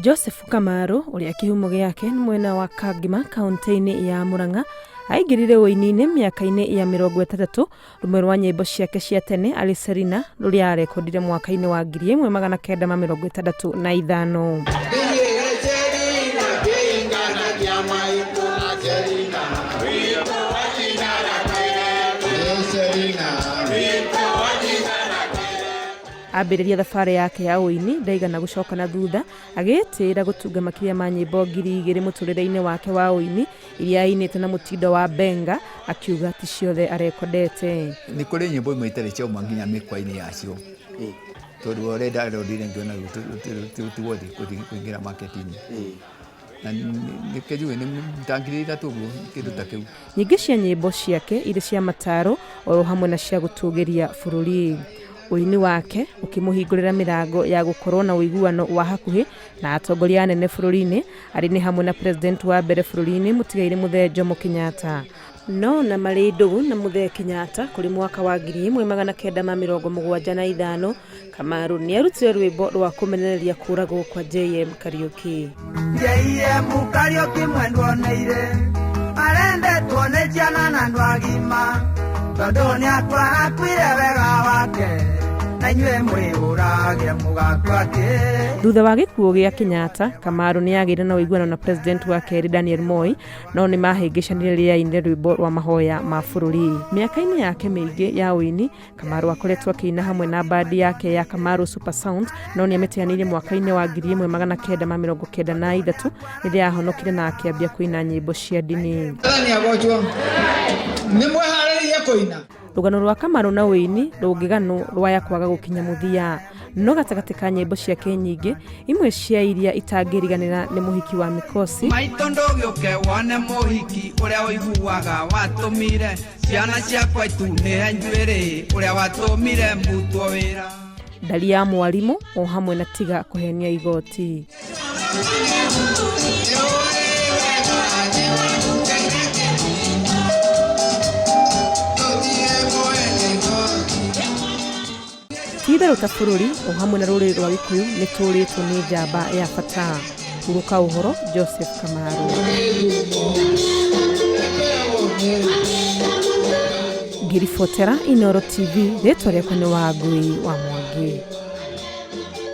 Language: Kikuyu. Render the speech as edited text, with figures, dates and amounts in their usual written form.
Joseph Kamaru ũrĩa kĩhumo gĩake nĩ mwena wa Kangima kaũntĩ-inĩ ya Murang'a aingĩrire ũini-inĩ mĩaka-inĩ ya 60. Rũmwe rwa nyĩmbo ciake cia tene arĩ Serina rũrĩa arekondire mwaka-inĩ wa 1965. Ambĩrĩria thabarĩ yake ya ũini ndaigana gũcoka na thutha, agĩĩtĩĩra gũtunga makĩria ma nyĩmbo 2000 mũtũrĩre-inĩ wake wa ũini iria ainĩte na mũtindo wa benga, akiuga ti ciothe arekondete. Nĩ kũrĩ nyĩmbo imwe itarĩ ciauma nginya mĩkwa-inĩ yacio tondũ ũrĩa ndarekondire ngĩona ti worth gũthiĩ kũingĩra market-inĩ. Na nĩkĩo njuge nĩ ta 3000 ũguo kĩndũ ta kĩu. Nyingĩ cia nyĩmbo ciake irĩ cia mataaro oro hamwe na cia gũtũgĩria bũrũri. Ũini wake ũkĩmũhingũrĩra mĩrango ya gũkorwo na ũiguano wa hakuhĩ na atongoria anene bũrũri-inĩ arĩ nĩ hamwe na President wa mbere bũrũri-inĩ mũtigairĩ Mũthee Jomo Kenyatta. No ona marĩ ndũgũ na Mũthee Kenyatta kũrĩ mwaka wa 1975, Kamaru nĩarutire rwĩmbo rwa kũmenereria kũragwo kwa JM Kariuki. JM Kariuki mwendwo nĩ irĩ arendetwo nĩ ciana na andũ agima tondũ nĩakuire wega wake na inyuĩ mwĩũrage mũgakua kĩ. Thutha wa gĩkuũ gĩa Kenyatta, Kamaru nĩ agĩire na ũiguano na President wa kerĩ Daniel Moi, no nĩ mahĩngĩcanire rĩrĩa ainire rwĩmbo rwa mahoya ma bũrũri. Mĩaka-inĩ yake mĩingĩ ya ũini, Kamaru akoretwo akĩina hamwe na bandi yake ya Kamaru Super Sound, no nĩ amĩteanĩirie mwaka-inĩ wa 1993 rĩrĩa ahonokire na akĩambia kũina nyĩmbo cia ndini. Mwathani agocwo. Nĩ mweharĩirie kũina? Rũgano rwa Kamaru na ũini rũngĩganwo rwaya kwaga gũkinya mũthia. No gatagatĩ ka nyĩmbo ciake nyingĩ, imwe cia iria itangĩriganĩra nĩ Mũhiki wa Mĩkosi, Maitũ ndũgĩũke wone mũhiki ũrĩa ũiguaga watũmire ciana ciakwa itunĩhe njuĩrĩ ũrĩa watũmire mbutwo wĩra. Ndari ya Mwarimũ o hamwe na Tiga Kũhenia Igoti. Ti itherũ ta bũrũri o hamwe na rũrĩrĩ rwa Gĩkũyũ nĩ tũrĩtwo nĩ njamba ya bata. Hurũka ũhoro Joseph Kamaru. Ngĩribotera Inooro TV, rĩtwa rĩakwa nĩ Wangui wa Mwangi.